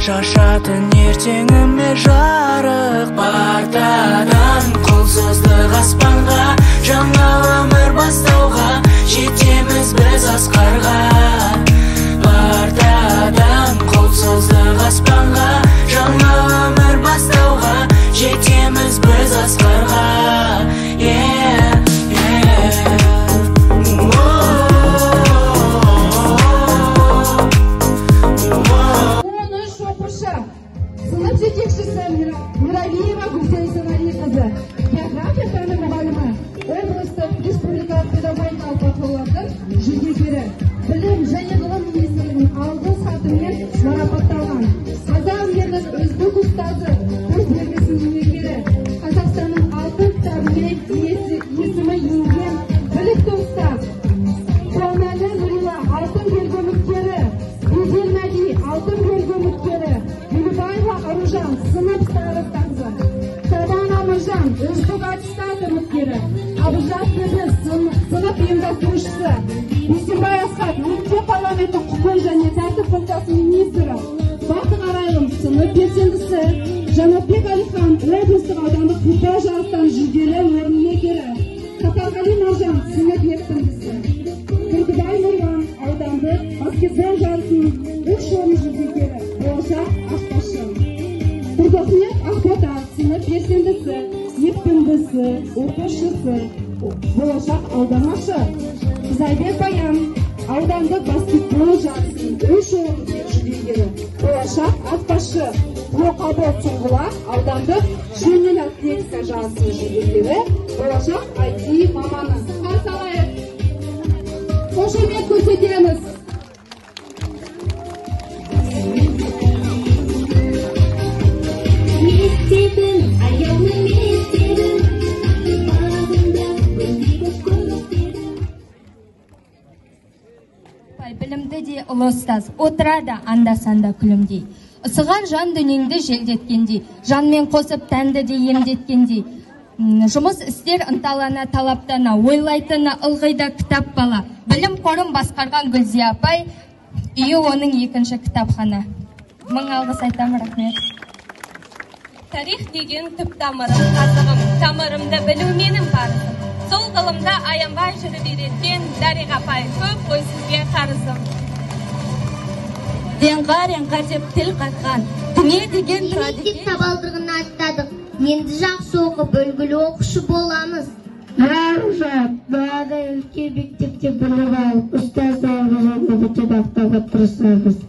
Шашатын ертеңіме жарық. Партадан қол создық аспанға, жаңа өмір бастауға, жетеміз біз асқарға. Партадан қол создық аспанға, жаңа өмір бастауға, жетеміз біз асқарға. Yeah, yeah. Сынып жетекшісі Мировиева Гүлсен Саналиқызы, география пәні мұғалімі, облыстық республикалық педагогикалық байқаулардың жүлдегері, білім және ғылым министрлігінің алғыс хатымен марапатталған, Қазақ елінің үздік ұстазы көз белгісінің иегері, Қазақстанның алтын кітабына есімі енген білікті ұстаз, Қуанәлі Нұрила алтын белгі үміткері, Гүзел Мәди алтын белгі үміткері, Елубаева Аружан сынып старостасы, Шабан Амыржан үздік аттестат үміткері, Абыжан Берді сынып ұйымдастырушысы, Бейсенбай Асхат мектеп парламенті құқық және тәртіп функциясының министрі, Бақыт Арайлым сынып белсендісі, Жанатбек Әлихан облыстық аудандық футбол жарыстан жүлделі орын иегері, Сапарғали Маржан сынып екпіндісі, Түркібай Нұрлан аудандық баскетбол жарысының 3 орын жүлдегері, болашақ аспазшы, Тұрдахмет Ақбота сынып белсендісі, екпіндісі, оқушысы, болашақ аудармашы, Қызайбек Баян аудандық баскетбол жарысының 3 орын жүлдегері, болашақ аспазшы, Тоқабыл Сұңғыла аудандық жеңіл атлетика жарысының жүлдегері, болашақ IT маманы. Қарсы алайық, қошемет көрсетеміз. Мектебім, аяулы мектебім, бағымда гүлдейді көктемім. Білімді де ұлы ұстаз, отырады анда-санда күлімдей. Ысыған жан дүниеңді желдеткендей, жанмен қосып тәнді де емдеткендей. Жұмыс істер ынталана талаптана, ойлайтыны ылғи да кітап бала. Білім қорын басқарған Гүлзия апай, үйі оның екінші кітапхана. Мың алғыс айтамын, рахмет. Тарих деген түп тамырым, қазығым, тамырымды білу менің парызым. Сол ғылымда аянбай жүріп үйреткен Дариға апай, көп қой сізге қарызым. Реңға-реңға деп тіл қатқан, дүние деген тұрады Мектеп екен. табалдырығын аттадық, енді жақсы оқып, үлгілі оқушы боламыз. Аружан, мынадай үлкен мектепте білім алып, ұстаздарымызды үмітін ақтауға тырысамыз.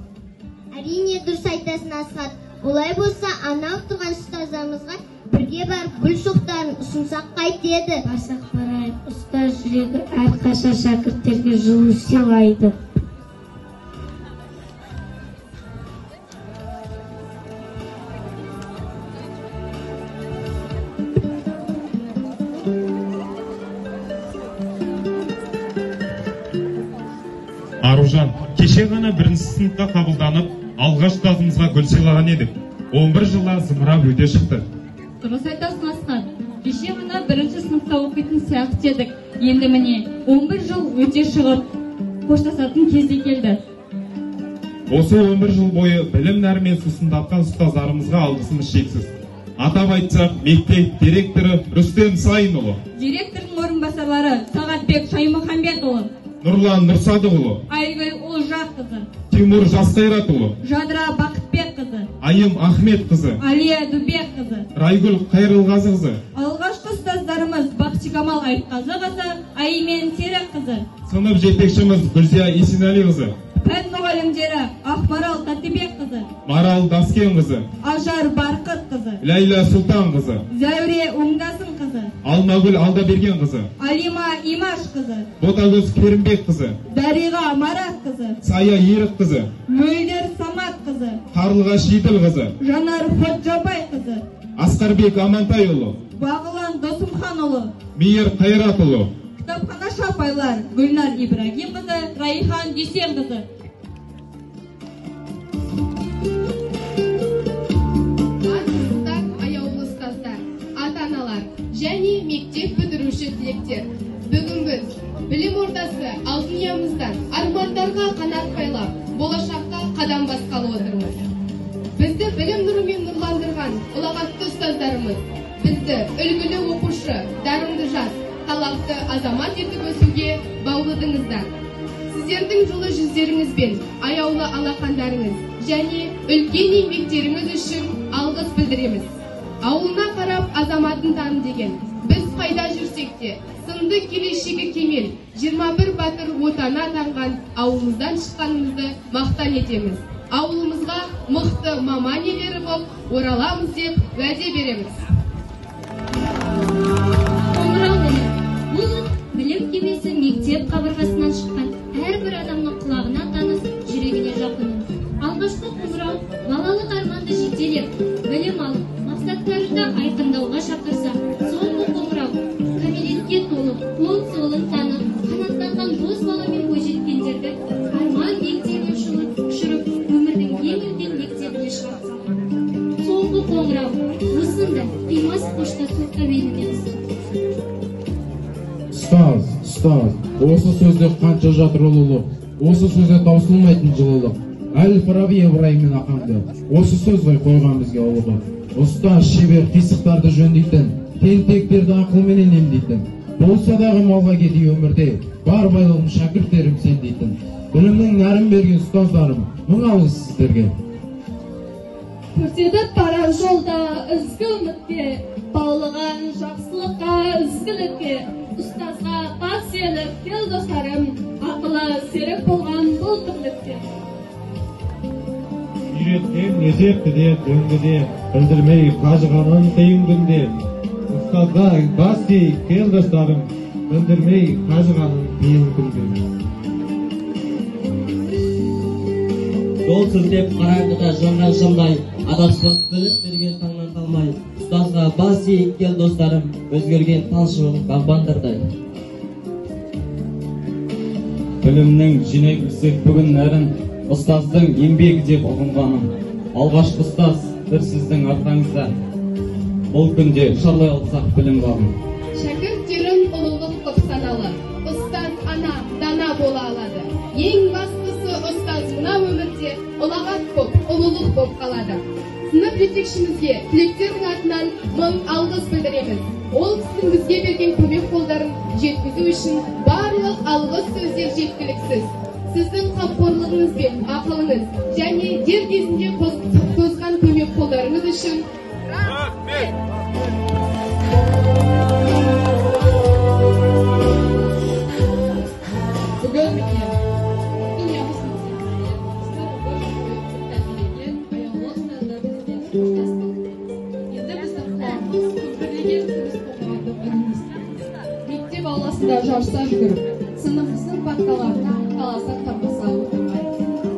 Әрине дұрыс айтасың, Асхат. Олай болса, анау тұрған ұстаздарымызға бірге барып гүл шоқтарын ұсынсақ қайтеді. Барсақ барайық, ұстаз жүрегі әрқашан шәкірттерге жылу сыйлайды. Аружан, кеше ғана бірінші сыныпқа қабылданып, алғаш ұстазымызға гүл сыйлаған едік. 11 жылда зымырап өте шықты. Дұрыс айтасың, Асхат. Кеше ғана бірінші сыныпта оқитын сияқты едік. Енді міне 11 жыл өте шығып, қоштасатын кез де келді. Осы 11 жыл бойы білім нәрімен сусындатқан ұстаздарымызға алғысымыз шексіз. Атап айтсақ, мектеп директоры Рүстем Сайынұлы, Директордың орынбасарлары Сағатбек Шаймұхамбетұлы, Нұрлан Нұрсадықұлы, Айгүл Олжаққызы, Тимур Жасқайратұлы, Жадыра Бақытбекқызы, Айым Ахметқызы, Алия Дубекқызы, Райгүл Қайрылғазықызы, алғашқы ұстаздарымыз Бақтикамал Айтқазықызы, Аймен Серікқызы, сынып жетекшіміз Гүлзия Есенәлиқызы, пән мұғалімдері Ақмарал Тәттібекқызы, Марал Даскенқызы, Ажар Барқытқызы, Ләйлә Сұлтанқызы, Зәуре Оңдасынқызы, Алмагүл Алдабергенқызы, Алима Имашқызы, Ботагөз Керімбекқызы, Дариға Маратқызы, Сая Ерікқызы, Мөлдір Саматқызы, Қарлығаш Еділқызы, Жанар Ходжабайқызы, Асқарбек Амантайұлы, Бағлан Досымханұлы, Мейір Қайратұлы, кітапханашы апайлар Гүлнар Ибрагимқызы, Райхан Дүйсенқызы. Аяулы ұстаздар, ата-аналар және мектеп бітіруші түлектер. Бүгін біз білім ордасы алтын ұямыздан армандарға қанат байлап, болашаққа қадам басқалы отырмыз. Біз ұстазымыз. Бізді үлгілі оқушы, дарынды жас, талапты азамат етіп өсуге баулыдыңыздар. Сіздердің жылы жүздеріңіз бен аяулы алақандарыңыз және үлкен еңбектеріңіз үшін алғыс білдіреміз. Ауылына қарап азаматын таны деген, біз қайда жүрсек те, сынды келешегі кемел, 21 батыр отаны атанған ауылымыздан шыққанымызды мақтан етеміз. Ауылымызға мықты маман иелері боп ораламыз деп уәде береміз. Қоңырау үні. Бұл білім кемесі мектеп қабырғасынан шыққан әрбір адамның құлағына таныс, жүрегіне жақын. Алғашқы қоңырау балалық арманды жетелеп, білім алып, мақсаттарды айқындауға шақырса, соңғы қоңырау кәмелетке толып, оң солын танып, қанаттанған боз бала мен бойжеткендерді арман биіктеріне ұшырып, өмірдің ең үлкен мектебіне шығарып салады. Соңғы қоңырау осындай қимас қоштасу әуенімен ыстық. Ұстаз, ұстаз, осы сөзде қанша жатыр ұлылық, осы сөзде таусылмайтын жылылық. Әл-Фараби Ыбырайым мен Ақанды, осы сөз ғой қойған бізге ұлығы. Ұстаз шебер қисықтарды жөндейтін, тентектерді ақылменен емдейтін. Болса дағы малға кедей өмірде, бар байлығым шәкірттерім сен дейтін. Білімнің нәрін берген ұстаздарым, мың алғыс сіздерге. Көрсетіп барар жолда ізгі үмітке, баулыған жақсылыққа, ізгілікке, ұстазға бас иелік кел достарым, ақылы серік болған бұл тірлікте. Үйреткен есепті де, дөңді де, білдірмей қажығанын қиын күнде. Ұстазға бас ей кел достарым, білдірмей қажығанын қиын күнде. Жол сілтеп қараңғыда жанған шамдай, адаспас білім берген таңнан талмай, ұстазға бас иіп кел достарым, өзгерген талшығын бағбандардай. Білімнің жинай білсек бүгін нәрін, ұстаздың еңбегі деп ұғынғаным. Алғашқы ұстаз бір сіздің арқаңызда, бұл күнде шарлай алсақ білім бағын. Шәкірттерін ұлылық қып саналы, ұстаз ана дана бола алады. Ең бастысы ұстаз мына өмірде ұлағат боп, ұлылық боп қалады. Сынып жетекшімізге түлектердің атынан мың алғыс білдіреміз. Ол кісінің бізге берген көмек қолдарын жеткізу үшін барлық алғыс сөздер жеткіліксіз. Сіздің қамқорлығыңыз бен ақылыңыз және дер кезінде созған көмек қолдарыңыз үшін рахмет. Бүгін міне дүниямыз тәрбиелеген аяулы ұстаздарымызбен қоштастық. Енді біздің құлағымыз күмбірлеген күміс қоңыраудың үнін естиміз. Мектеп ауласында жарыса жүгіріп, сыныбымыздың парталарына таласа тартыса отырмай.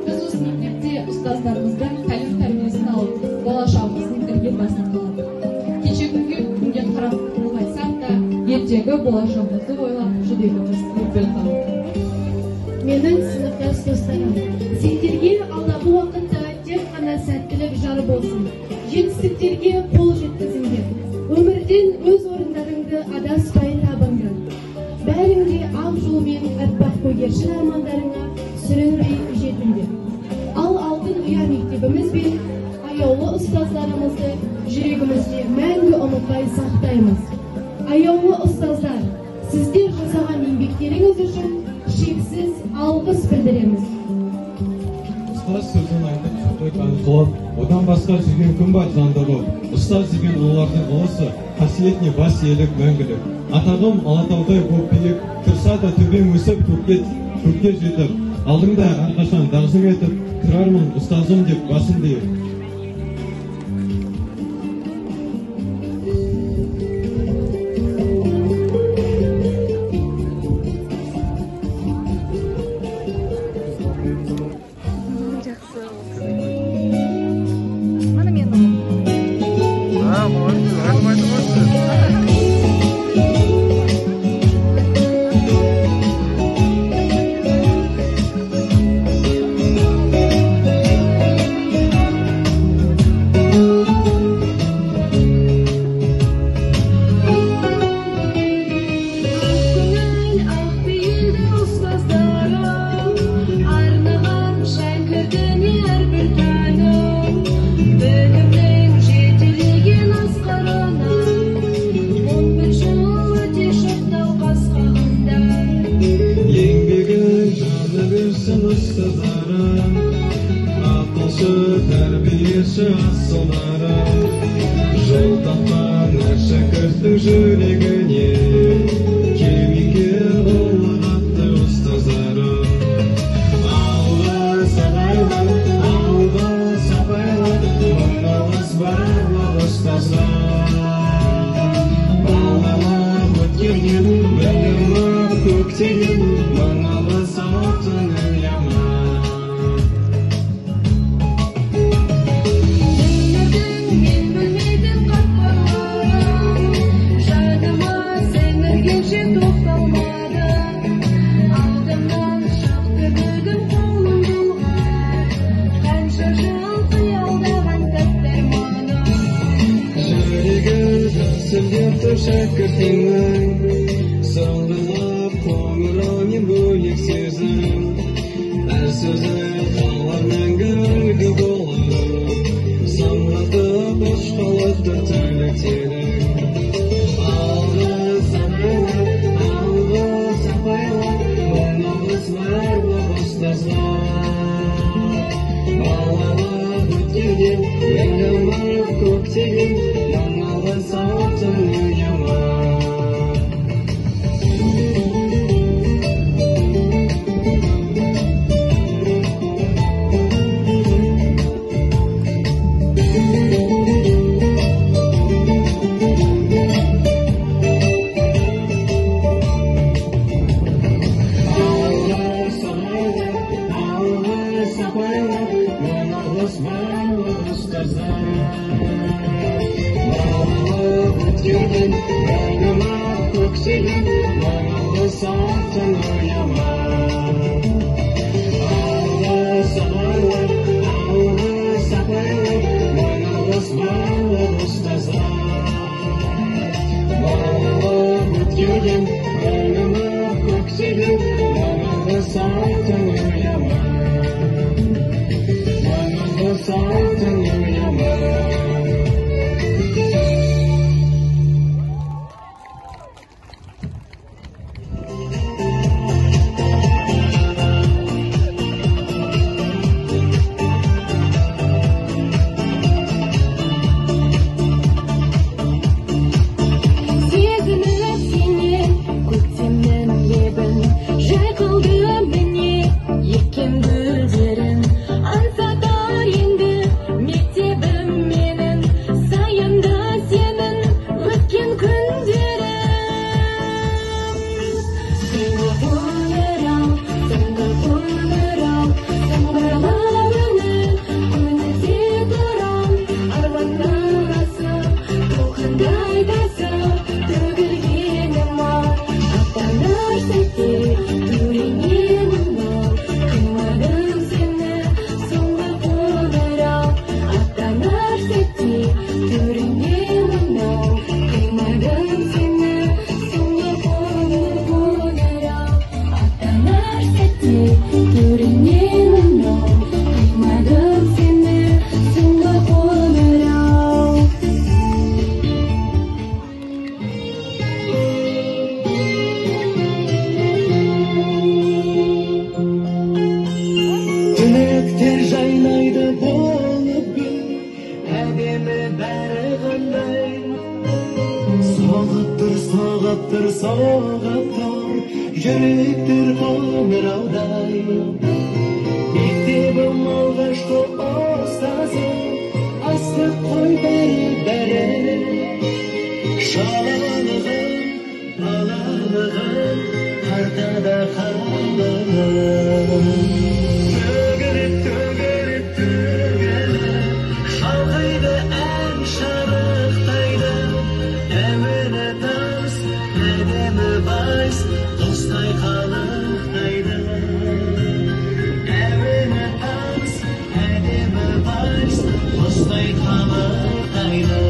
Біз осы мектепте ұстаздарымыздың тәлім тәрбиесін алып, болашағымыздың іргетасын қаладық. Кешегі күнге қарап мұңайсақ та, ертеңгі болашағымызды ойлап жүрегіміз лүпіл қағады. Менің сыныптас достарым, сендерге алдағы уақытта тек қана сәттілік жар болсын, жетістіктерге қол жеткізіңдер, өмірден өз орындарыңды адаспай табыңдар. Бәрің де ақ жолмен аппақ көгершін армандарыңа сүрінбей жетіңдер. Ал алтын ұя мектебіміз бен аяулы ұстаздарымызды жүрегімізде мәңгі ұмытпай сақтаймыз. Аяулы ұстаздар, сіздер жасаған еңбектеріңіз үшін шексіз алғыс білдіреміз. Ұстаз сөзін айтып шықты таң қылып, одан басқа жүрген кім бар заңды боп. Ұстаз деген олардың ұлысы, қасиетіне бас иелік мәңгілік. Атағым Алатаудай боп биік, тұрса да төбем өсіп көкке жетіп, алдыңда әрқашан тағзым етіп, тұрармын ұстазым деп басымды иіп. көктеген, мың алғыс алтын ұяма. Өмірдің мен білмейтін қатпарларын, жаныма сіңіргенше тоқталмады. Алдымнан шықты бүгін қолым бұлғап, қанша жыл қиялдаған тәтті арманым. Жүрегі дүрсілдеп тұр шәкіртіңнің, сыңғырлап қоңыраумен бөлек сезім. Әр сөзі қалар мәңгі үлгі болып, самғатып ұшқалақты тірліктерің. Алғыс апайлар, алғыс апайлар, мың алғыс барлық ұстазға. Балалық өткерген, білім көктеген, мың алғыс алтын ұяма. Алғыс апайлар, алғыс апайлар, мың алғыс барлық ұстазға. Балалық өткерген, білім көктеген, мың алғыс алтын ұяма. Алғыс апайлар, алғыс апайлар, мың алғыс барлық ұстазға. Балалық өткерген, білім көктеген, мың алғыс алтын ұяма. Мың алғыс алтын ұяма. Сезініп сенен көктемнің лебін, жайқалды міне еккен гүлдерін. Аңсатар енді мектебім менің, саямда сенің өткен күндерің. Соңғы қоңырау, соңғы қоңырау, сыңғырлап үні, көңілде тұрам, арманнан асып, толқындай тасып, төгілгенім-ау, аттанар сәтте төренемін-ау, қимадым сені, соңғы қоңырау, аттанар сәтте төренемін-ау, қимадым сені, соңғы қоңырау, аттанар сәтте төренемін-ау, қимадым сені, соңғы қоңырау. Түлектер жайнайды болып гүл, әдемі бәрі қандай. Соғып тұр, соғып тұр, соғып тұр, жүректер қоңыраудай. Мектебім алғашқы ұстазым, астық қой бәрі бәрі. Шалалығым, балалығым, қартада қалығым. Төгіліп, төгіліп, төгіліп, шалқиды ән шарықтайды. Әуені таныс, әдемі вальс, құстай қалықтайды. Әуені таныс, әдемі вальс, құстай қалықтайды.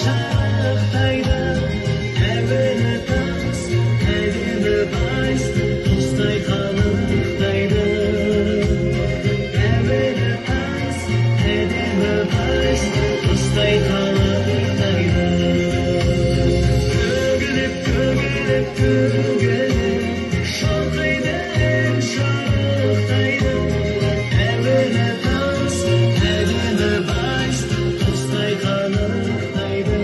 шарықтайды. Әуелі таныс, әдемі вальс, құстай қалықтайды. Әуелі таныс, әдемі вальс, құстай қалықтайды. Төгіліп, төгіліп, төгіліп, шалқиды ән шарықтайды. Әуелі таныс, әдемі вальс, құстай қалықтайды.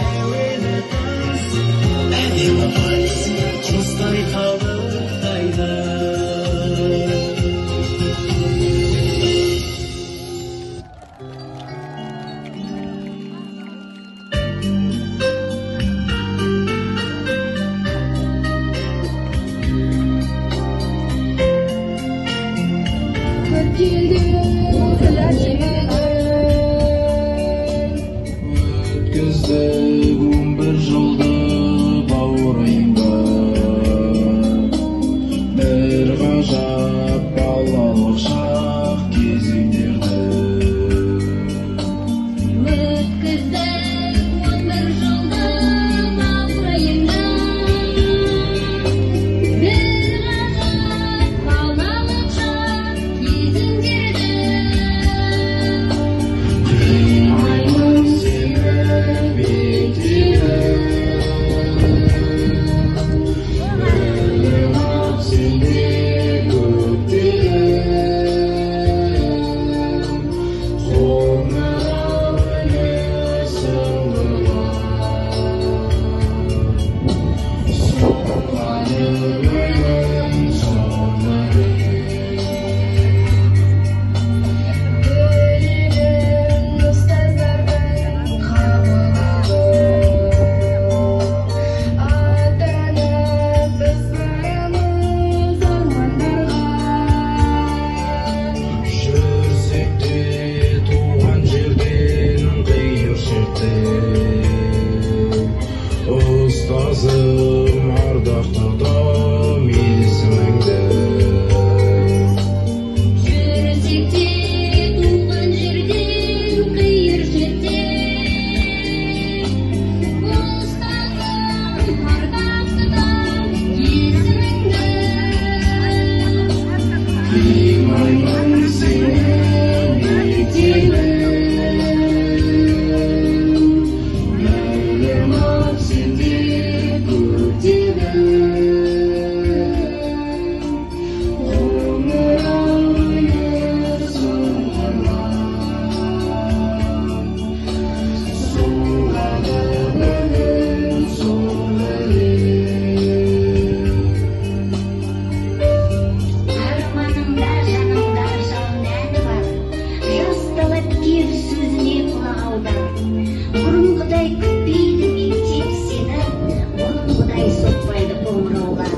Әуелі таныс, әдемі вальс, құстай қалықтайды. Өткіздік 11 жылды бауырыңда, бір ғажап балалық шақ кезеңдерді. Өткіздік 11 жылды баурайында, бір ғажап балалық шақ кезеңдерді. Қимаймын сені мектебім, білім ақ сенде көктедім, қоңырау үні сыңғырлап, соғады өлең соңы рет. Білемін ұстаздардың қабылығы, аттанып біз барамыз армандарға. Жүрсек те туған жерден қиыр шетте, ұстазым ардақ тұтам есіміңді. Жүрсек те туған жерден қиыр шетте, ұстазым ардақ тұтам есіміңді. Қимаймын сені мектебім, білім ақ сенде көктедім, қоңырау үні сыңғырлап, соғады білім соңғы рет. Арманымда, жанымда жалын әні бар, жас талапкер сөзіне құлақ аудар. Бұрынғыдай күтпейді мектеп сені, бұрынғыдай соқпайды қоңыраулар.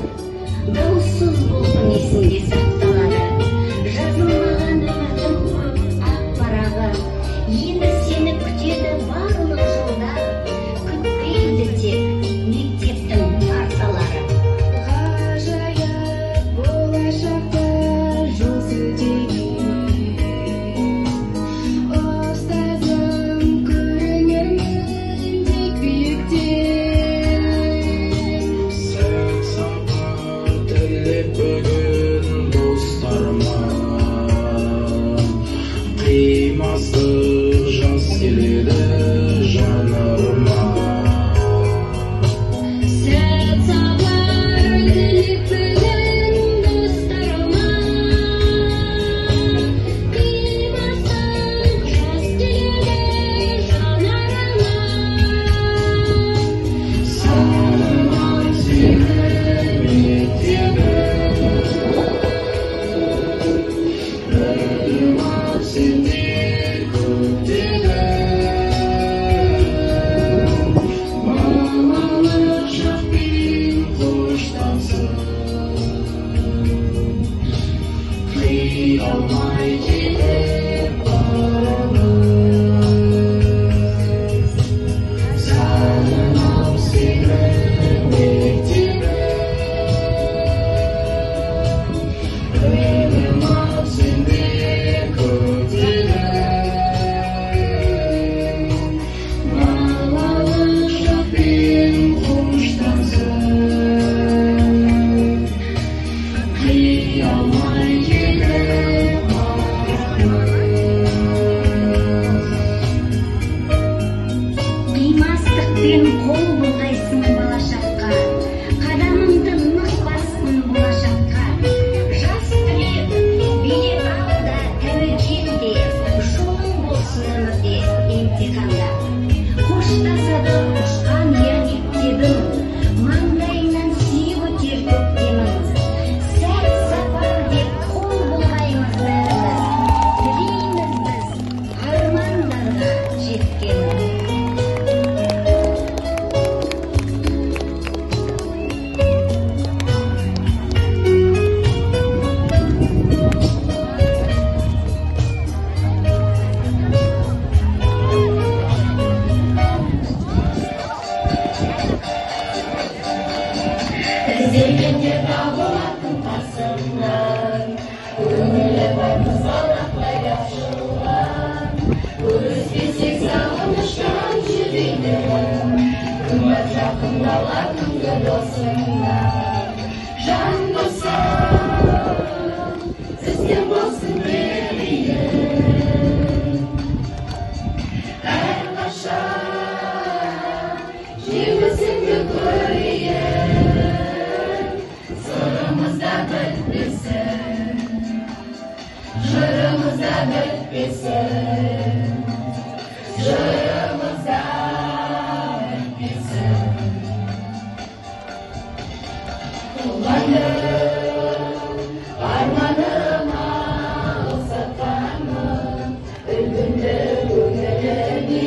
Дауыссыз болсын есіңде сақталады, жазылмаған өмірдің көп ақ парағы. Енді сені күтеді барлық жолдар, күтпейді тек мектептің парталары. Ғажайып болашақта жол сілтеген, ұстазым көрінермін тек биіктен. Сәт сабыр тілеп бүгін Сәтпен қол бұлғайсың болашаққа, қадамыңды нық бастың болашаққа. Жас түлек, билет ал да тәуекел де, жолың болсын өмірде емтиханда. Қоштасады ұшқан ер мектебің, маңдайыңнан сүйіп өтер көктемің. Сәт сапар деп қол бұлғаймыз бәріміз, тілейміз біз армандарға жеткенін. Іздегенде табылатын қасымнан, көңілі бар қызғалдақтай ашылған. Көріспесек сағыныштан жүдейді, үміт жақындалар түнгі досыңнан. Жан досым, сізге болсын мерейім, әрқашан жеңісіңді көрейін. Сырымыз да бітпесін, жырымыз да бітпесін, жырымыз да бітпесін. Толғандым, арманыма ұқсатқанмын, үлгімді көңіліме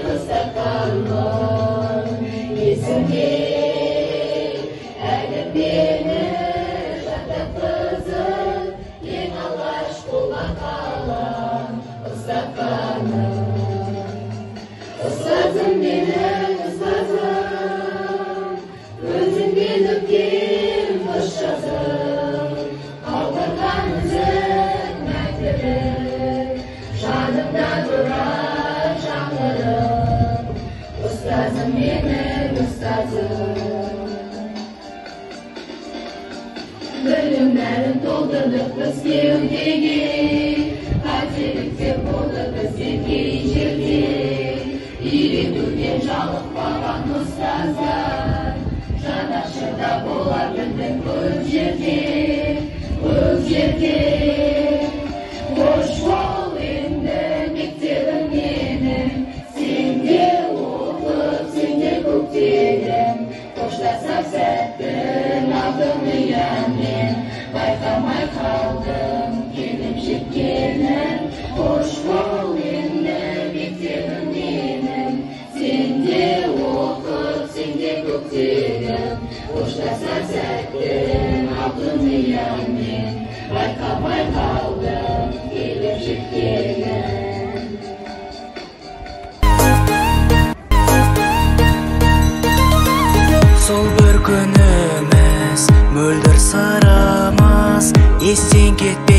қыстатқанмын. Есімде әлі мені жаттатқызып, ең алғаш қолға қалам ұстатқаным. Ұстазым менің ұстазым, өзіңнен өткен қыс жазым, қалдырған ізің мәңгілік, жанымда тұрар жаңғырып. Ұстазым менің ұстазым. Білім нәрін толтырдық біз кеудеге, қателіктер болды бізде кей жерде. Үйретуден жалықпаған ұстаздар, жанашыр да бола білдің көп жерде, көп жерде. Қош бол енді мектебім менің, сенде оқып, сенде көктедім. Қоштасар сәттің алтын ұямен, байқамай қалдым келіп жеткенін. Қош бол енді мектебім менің, сенде оқып, сенде көктедім. Қоштасар сәттің алтын ұямен, байқамай қалдым келіп жеткенін. Сол бір күніміз, мөлдір сырымыз, естен кетпес.